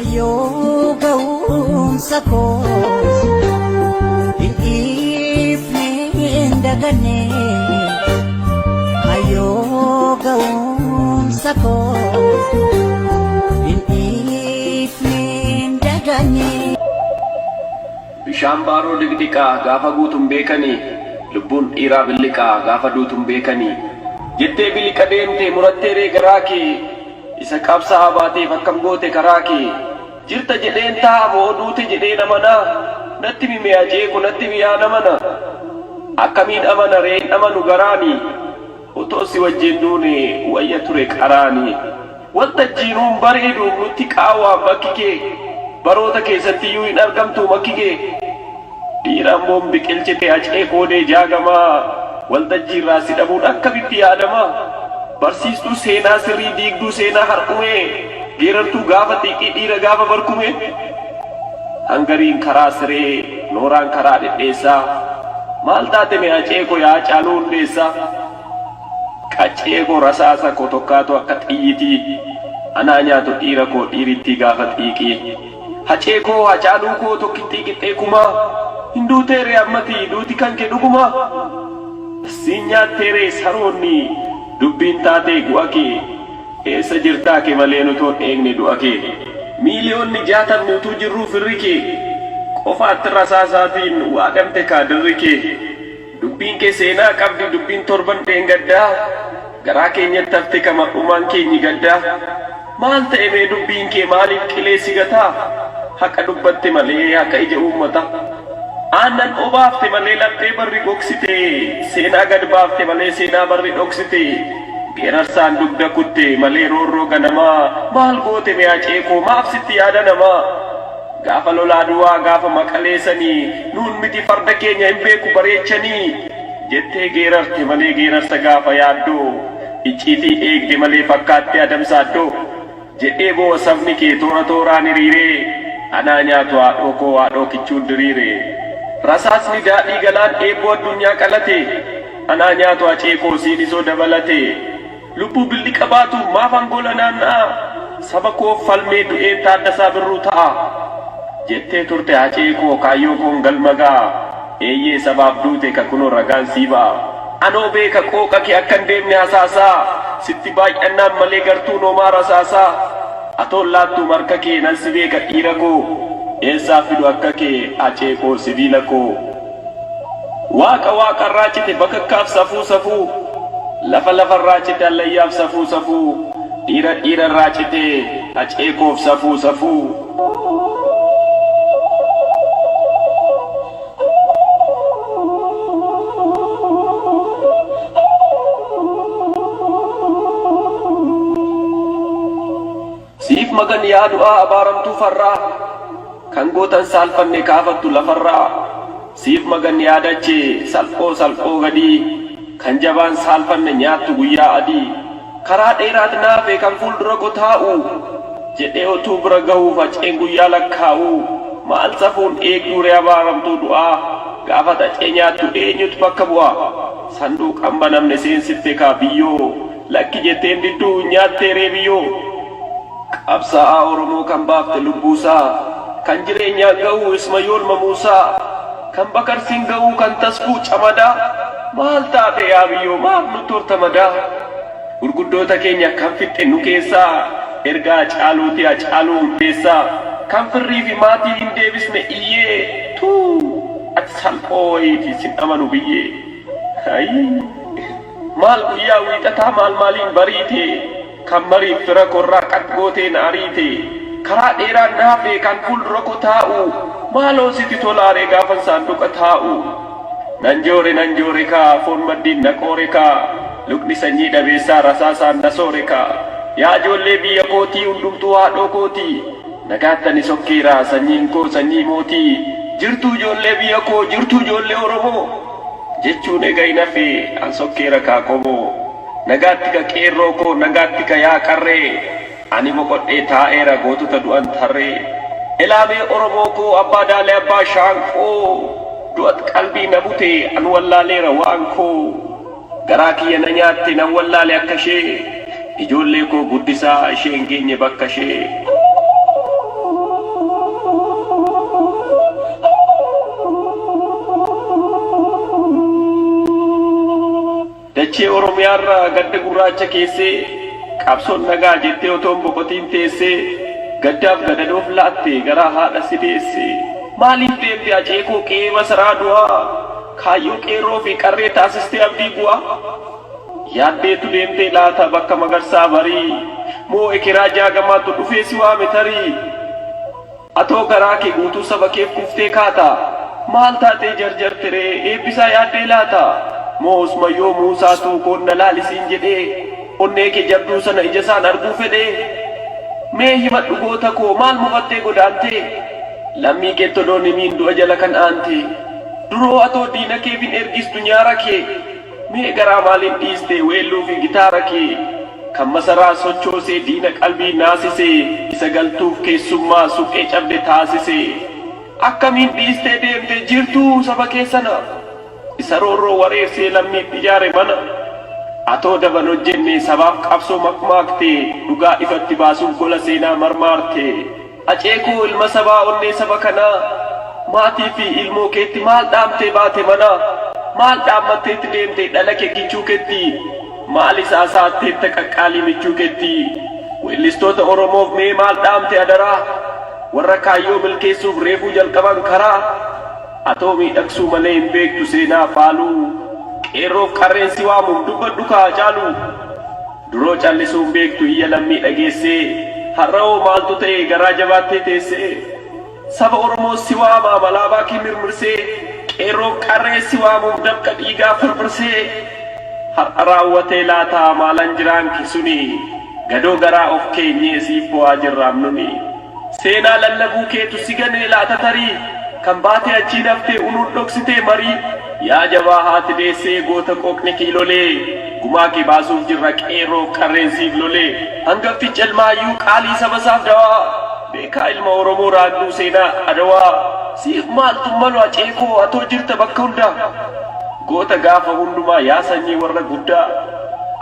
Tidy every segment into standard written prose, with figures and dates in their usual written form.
Kaayyoo ga'umsa koo hin dhiifne hin daganne. Kaayyoo ga'umsa koo hin dhiifne hin daganne. Bishaan baaroo diqdiqaa gaafa guutun beekanii lubbuun dhiiraa billiqaa gaafa duutun beekanii jettee biliqa deemte murattee ree garaa kee isa qabsaa'aa baateef akkam goote karaa kee jirta jedheen taa'a moo duute jedheen amanaa natti himi mee Haceeko natti himi yaa namana akkamiin amana ree hin amanu garaani otoo si wajjin duune wayya ture qaraani. Waltajjiinuu hin bareedu nutti qaawwaan bakki kee Baroota keessattiyyuu hin argamtuu makki kee Dhiira Amboon biqilchite Hacee koodee Jaagamaa Waltajjiirraa si dhabuun akkamitti yaadamaa Barsiistuu seenaa sirrii diigduu seenaa har'umee Geerartuu gaafa xiiqii dhiira gaafa barkumee Hangariin karaa siree nooraan karaa dhedheessaa Maal taate mee Hacee ko yaa Hacaaluu Hundeessaa. Qaccee koo rasaasa koo tokkaatu akka xiyyitii Anaa nyaatu dhiira koo dhiirittii gaafa xiiqii Hacee koo Hacaaluu koo tokkittii qixxee kumaa Hin duutee ree ammati duuti kan kee dhugumaa Siin nyaattee ree saroonni dubbiin taatee gu'a kee Eessa jirtaa kee malee nutoon eegne du'a kee Miiliyoonni jaatamni utuu jirruu firri kee Qofaatti rasaasaatiin waadamte kaa dirri kee. Dubbiin kee seenaa qabdi dubbiin torban dheengaddaa Garaa keenyatti hafte ka mar'umaan keenyi gaddaa Maal ta'e mee dubbiin kee maaliif qilee si gataa Haqa dubbatte malee haqa ija uummataa Aannan obaafte malee laphee barri gogsite Seenaa gad baafte malee seenaa barri dhoksite Geerarsaan dugda kutte malee roorroo ganamaa Maal goote mee Hacee koo maaf sitti yaada namaa Gaafa lola Aduwaa gaafa Maqalee sanii nuun miti farda keenya hin beeku bareechanii jettee geerarte malee geerarsa gaafa yaaddoo icciitii eegde malee fakkaattee adamsaaddoo jedhee boo'a sabni kee toora tooraan hiriiree anaa nyaatu haadhoo koo haadhoo kichuun diriire rasaasni daadhii galaan eebboo addunyaa qalate anaa nyaatu hacee koo siinisoo dabalate Lubbuu billiqa baatu maafan gola naanna'a Saba koof falmee du'een Taaddasaa Birruu ta'a Jettee turte Hacee koo kaayyoo koon galma ga'a Eeyyee sabaaf duute ka kunoo ragaan sii ba'a Anoo beeka qooqa kee akkan deemne hasaasaa Sitti baay'annaan malee gartuun homaa rasaasaa Atoon laattuum harka kee nan si beeka dhiira koo Eessaa fidu akka kee Hacee koo sibiila koo. Waaqa waaqarraa cite bakakkaaf safuu safuu Lafa lafarraa cite hallayyaaf safuu safuu Dhiira dhiirarraa cite hacee koof safuu safuu. Siif magan yaa du'aa abaaramtuu farraa Kan gootan saalfanne kaafattu lafarraa Siif magan yaa dachee salphoo salphoo gadii Kan jabaan saalfanne nyaattu guyyaa adii Karaa dheeraat naafe kan fuuldura ko taa'u Jedhee otuu bira gahuuf haceen guyyaa lakkaa'u Maal safuun eegduuree abaaramtuu du'aa Gaafa hacee nyaattu eenyutu bakka bu'a Sanduuqan banamne seensifte kaa biyyoo Lakki jetteen didduu nyaatteeree biyyoo. Qabsaa'aa Oromoo kan baafte lubbuusaa, kan jireenyaan ga'uu Ismayool Mamuusaa, kan Bakarsiin ga'uu kan Tasfuu Camadaa, maal taate yaa biyyoo maaf nutti horta madaa? Gurguddoota keenya kan fixxe nu keessaa, erga Hacaaluutii Hacaaluu Hundeessaa, kan firrii fi maatii hin deebisne iyyee, tuu ati salphoo wayiiti sin amanu biyyee. Ayii. Maal guyyaa wiixataa maal maaliin bariite Kan mariif fira korraa qax gootee na ariite Karaa dheeraan na hafe kan fuuldura ko taa'u Maaloo sitti tolaaree gaafan saanduqa taa'u Nan joore nan joore kaa foon maddiin na qoore kaa Lukni sanyii dhabeessaa rasaasaan na soore kaa Yaa ijoollee biyya kootii hundumtuu haadhoo kootii Nagaatti ani sokkeera sanyiin koo sanyii mootii Jirtuu ijoollee biyya koo jirtuu ijoollee Oromoo Jechuun ega hin hafe an sokkeera kaa qomoo Nagaatti ka qeerroo koo nagaatti ka yaa qarree Ani boqodhee taa'eera gootota du'an tarree Elaamee Oromoo koo abbaa daalee abbaa shaanqoo Du'at qalbii na bute an wallaaleera waan koo Garaa kiyya na nyaatte nan wallaale akka ishee Ijoollee koo guddisaa ishee hin geenye bakka ishee. Dachee Oromiyaarraa gadda gurraacha keessee, qabsoon nagaa jettee otoo hin boqotiin teessee, gaddaaf gadadoof laatte garaa haadha si deesse. Maaliif deemte Hacee koo qe'ee masaraa du'aa, kaayyoo qeerroo fi qarree taasistee abdii bu'aa? Yaaddeetu deemtee laata bakka Magarsaa Barii, moo ekeraa Jaagamaatu dhufee si waame tarii? Atoo garaa kee guutuu saba keef kuuftee kaata, maal taatee jarjarte ree Eebbisaa yaaddee laata? Moo Usmayyoo Muusaatu koon na laali siin jedhee, onnee kee jabduu sana ijasaan arguu fedhee? Mee himadhu goota koo maal mufattee godaantee? Lammii keetti odoo hin himiin du'a jala kan aante? Duroo atoo diina keef hin ergistu nyaara kee? Mee garaa maaliin dhiiste weelluu fi gitaara kee? Kan masaraa sochoosee diina qalbii naasise, isa galtuuf keessummaa suphee cabde taasise. Akkamiin dhiistee deemte jirtuu saba kee sana? Isa roorroo wareersee lammiitti ijaare mana. Atoo daban hojjenne sabaaf qabsoo makmaakte, dhugaa ifatti baasuuf gola seenaa marmaarte. Hacee koo ilma sabaa onnee saba kanaa, maatii fi ilmoo keetti maal dhaamtee baate manaa? Maal dhaammatteetti deemte dhala kee kichuu ketti? Maal isaa saatteetta qaqqaalii michuu ketti? Weellistoota Oromoof mee maal dhaamte adaraa? Warra kaayyoo milkeessuuf reefuu jalqaban karaa? Atoo miidhagsuu malee hin beektu seenaa faaluu. Qeerroof qarreen si waamuum dubbadhu kaa Hacaaluu. Duroo callisuu hin beektu iyya lammii dhageessee, har'ahoo maaltu ta'e garaa jabaattee teessee? Saba Oromoos si waamaam alaabaa kee mirmirsee, qeerroof qarrees si waamuum dafqa dhiigaa firfirsee. Har'a raawwatee laata maalan jiraan kee suni, gadoo garaa of keenyee siif boo'aa jirraam nuni. Seenaa lallabuu keetu si ganee laata tarii, kan baatee achiin haftee unuun dhoksitee marii. Yaa jabaa haati deessee goota qooqni kiilolee, gumaa kee baasuuf jirra qeerroof qarreen siif lolee. Hangafticha ilma hayyuu qaalii saba isaaf dawaa, beekaa ilma Oromoo raagduu seenaa Adawaa. Siif maaltu malu Hacee koo atoo jirta bakka hundaa, goota gaafa hundumaa yaa sanyii warra guddaa.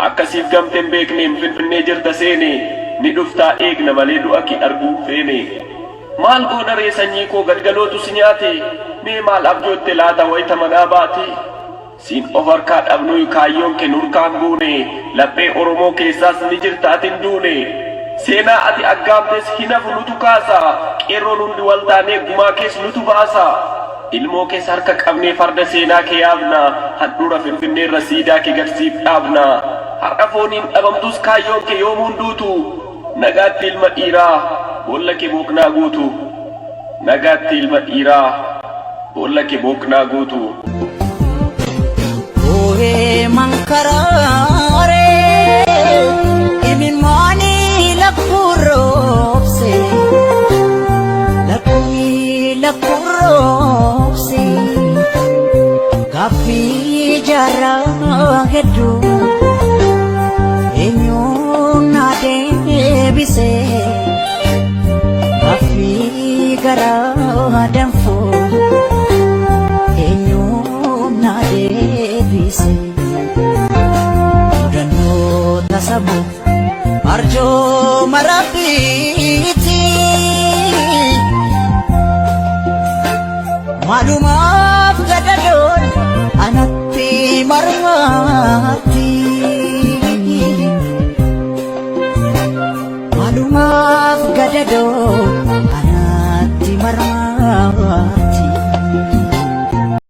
Akka siif gamte hin beekneem Finfinnee jirta seene, ni dhuftaa eegna malee du'a kee arguu hin feene. Maal goona ree sanyii koo galgalootu si nyaate, mee maal abjootte laata wayita manaa baate? Siin of harkaa dhabnuy kaayyoon kee nurkaa hin buune, laphee Oromoo keessaas ni jirta ati hin duune. Seenaa ati aggaamtes hin hafu nutu kaasa, qeerroon hundi wal taanee gumaa kees nutu baasa. Ilmoo kees harka qabnee farda seenaa kee yaabna, handhuura Finfinneerra siidaa kee gad siif dhaabna. Har'a fooniin dhabamtus kaayyoon kee yoomuu hin duutu, nagaatti ilma dhiiraa boolla kee booqnaa guutu. Nagaatti ilma dhiiraa boolla kee booqnaa guutu. Oohee mankaraaree imimmaanii lakkuu roobse lakkuunii lakkuu roobse gaaffii jaarraa hedduu eenyuun na deebise gaaffii garaa danfuu eenyuun na deebise mudannoo tasabu arjooma rabbiiti maalumaaf gadadoon anatti marmaatti maalumaaf gadadoo.